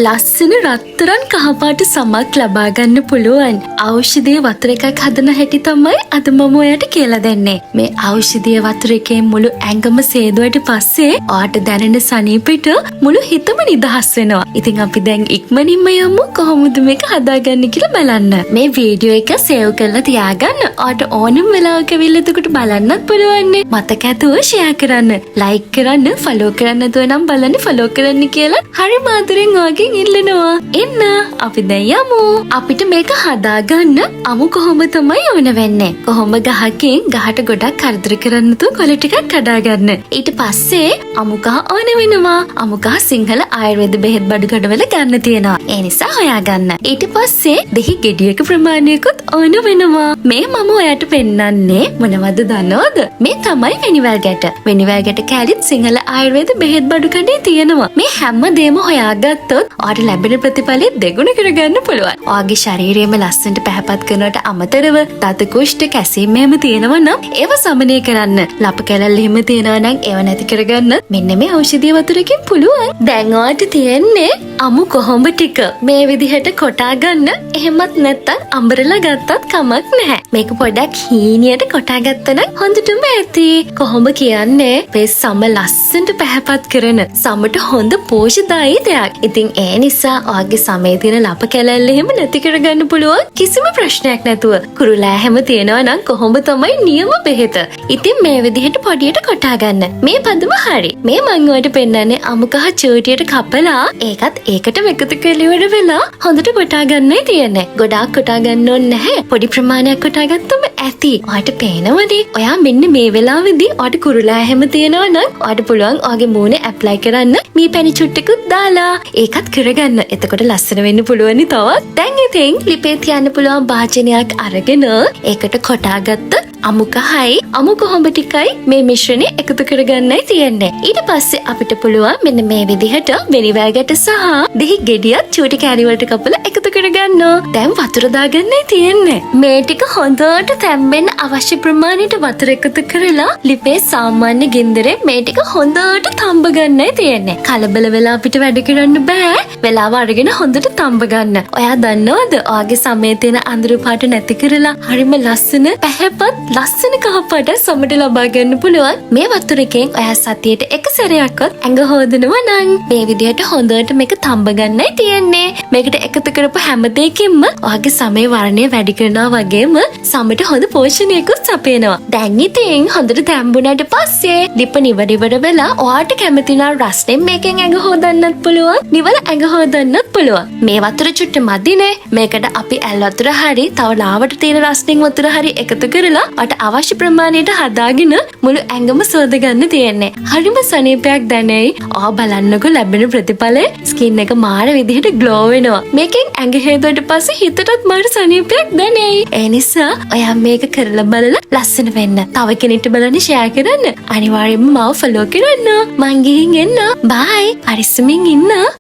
ලස්සන රත්තරන් කහපාට සමක් ලබා ගන්න පුළුවන් ඖෂධීය වතුර එකක් හදන හැටි තමයි අද මම ඔයාට කියලා දෙන්නේ. මේ ඖෂධීය වතුර එකේ මුළු ඇඟම සේදුවට පස්සේ ඔයාට දැනෙන සනීපෙට මුළු හිතම නිදහස් වෙනවා. ඉතින් අපි දැන් ඉක්මනින්ම යමු කොහොමද මේක හදාගන්නේ කියලා බලන්න. මේ වීඩියෝ එක සේව් කරලා තියාගන්න. ඔයාට ඕනම වෙලාවක ඇවිල්ලා එතකොට බලන්නත් පුළුවන්. මතක ඇතුව ෂෙයා කරන්න, ලයික් කරන්න, ෆලෝ කරන්න නැතුව නම් බලන්න ෆලෝ කරන්න කියලා හරිම ආදරෙන් ඔයාගෙන් ඉල්ලනවා. එන්න අපි දැන් යමු. අපිට මේක හදාගන්න අමු කොහොඹ තමයි ඕන වෙන්නේ. කොහොඹ ගහකින් ගහට ගොඩක් කරදර කරන්නේ නැතුව කොළ ටිකක් කඩා ගන්න. ඊට පස්සේ අමු කහ ඕන වෙනවා. අමු කහ සිංහල ආයුර්වේද බෙහෙත් බඩු කඩවල ගන්න තියෙනවා. ඒ නිසා හොයාගන්න. ඊට පස්සේ දෙහි ගෙඩියක ප්‍රමාණයකුත් ඕන වෙනවා. මේ මම ඔයාට පෙන්නන්නේ මොනවද දන්නවද? මේ තමයි වෙනිවැල් ගැට. වෙනිවැල් ගැට කෑලිත් සිංහල ආයුර්වේද බෙහෙත් බඩු කඩේ තියෙනවා. මේ හැම දේම හොයාගත්තොත් ඔයාට ලැබෙන ප්‍රතිඵලය දෙගුණ කරගන්න පුළුවන්. ඔයාගේ ශරීරයම ලස්සනට පැහැපත් කරනවට අමතරව දත කුෂ්ඨ, කැසීම් එහෙම තියෙනවා නම් ඒව සමනය කරන්න. ලප කැලල් එහෙම තියෙනවා නම් ඒව නැති කරගන්න මෙන්න මේ ඖෂධීය වතුරකින් පුළුවන්. දැන් ඔයාට තියෙන්නේ අමු කොහොඹ ටික මේ විදිහට කොටා ගන්න. එහෙමත් නැත්තම් අඹරලා ගත්තත් කමක් නැහැ. මේක පොඩක් හීනියට කොටා ගත්තා නම් හොඳටම ඇති. කොහොඹ කියන්නේ මේ සම ලස්සනට පැහැපත් කරන සමට හොඳ පෝෂදායී දෙයක්. ඉතින් ඒ නිසා ඔයාගේ සමේ තියෙන ලප කැලැල්ල එහෙම නැති කරගන්න පුළුවන් කිසිම ප්‍රශ්නයක් නැතුව. කුරුලෑ හැම තියෙනවා නම් කොහොඹ තමයි නියම බෙහෙත. ඉතින් මේ විදිහට පොඩියට කොටා ගන්න. මේ පදම හරි. මේ මං ඔයාලට පෙන්නන්නේ අමු කහ චූටියට කපලා ඒකත් ඒකටම එකතු කරලා ඉවර වෙලා හොඳට කොටා ගන්නයි තියෙන්නේ. ගොඩාක් කොටා ගන්න ඕනේ නැහැ. පොඩි ප්‍රමාණයක් කොටා ගත්තම ඇති. ඔයාට පේනවනේ. ඔයා මෙන්න මේ වෙලාවේදී ඔයාට කුරුලෑ හැම තියෙනවා නම් ඔයාට පුළුවන් ඔයාගේ මූණේ ඇප්ලයි කරන්න මී පැණි චුට්ටකුත් දාලා ඒකත් කරගන්න. එතකොට ලස්සන වෙන්න පුළුවන් තවත්. දැන් ඉතින් ලිපේ තියන්න පුළුවන් භාජනයක් අරගෙන ඒකට කොටාගත්ත අමු කහයි අමු කොහොඹ ටිකයි මේ මිශ්‍රණය එකතු කරගන්නයි තියෙන්නේ. ඊට පස්සේ අපිට පුළුවන් මෙන්න මේ විදිහට වෙනිවැල් ගැට සහ දෙහි ගෙඩියත් චූටි කෑලි වලට කපලා එකතු කරගන්න. දැන් වතුර දාගන්නයි තියෙන්නේ. මේ ටික හොඳට තැම්බෙන්න අවශ්‍ය ප්‍රමාණයට වතුර එකතු කරලා ලිපේ සාමාන්‍ය ගින්දරේ මේ ටික හොඳට තම්බ ගන්නයි තියෙන්නේ. කලබල වෙලා අපිට වැඩ කරන්න බෑ. වෙලාව අරගෙන හොඳට තම්බ ගන්න. ඔයා දන්නවද ඔයාගේ සමේ තියෙන අඳුරු පාට නැති කරලා හරිම ලස්සන පැහැපත් ලස්සන කහ පාට සමට ලබා ගන්න පුළුවන්. මේ වතුර එකෙන් ඔයා සතියට එක සැරයක්වත් ඇඟ හෝදනවා නම් මේ විදිහට හොඳට මේක තම්බ ගන්නයි තියෙන්නේ. මේකට එකතු කරපු හැම දෙයකින්ම ඔයාගේ සමේ වර්ණය වැඩි කරනවා වගේම සමට හොඳ පෝෂණයකුත් සපයනවා. දැන් ඉතින් හොඳට තැම්බුණාට පස්සේ ලිප නිවර ඉවර වෙලා ඔයාට කැමති නම් රස්නෙන් මේකෙන් ඇඟ හෝදන්නත් පුළුවන්, නිවල ඇඟ හෝදන්නත් පුළුවන්. මේ වතුර චුට්ට මදිනේ. මේකට අපි ඇල් වතුර හරි තව ලාවට තියෙන රස්නෙන් වතුර හරි එකතු කරලා ඔයාට අවශ්‍ය ප්‍රමාණයට හදාගෙන මුළු ඇඟම සෝද ගන්න තියෙන්නේ. හරිම සනීපයක් දැනෙයි. ඔයා බලන්නකෝ ලැබෙන ප්‍රතිඵලය, ස්කින් එක මාර විදිහට ග්ලෝ වෙනවා. මේකෙන් ඇඟ හේදුවට පස්සේ හිතටත් මාර සනීපයක් දැනෙයි. ඒ නිසා ඔයා මේක කරලා බලලා ලස්සන වෙන්න. තව කෙනෙක්ට බලන්න ෂෙයා කරන්න. අනිවාර්යයෙන්ම මාව ෆලෝ කරන්න. මං ගිහින් එන්න. බයි. පරිස්සමින් ඉන්න.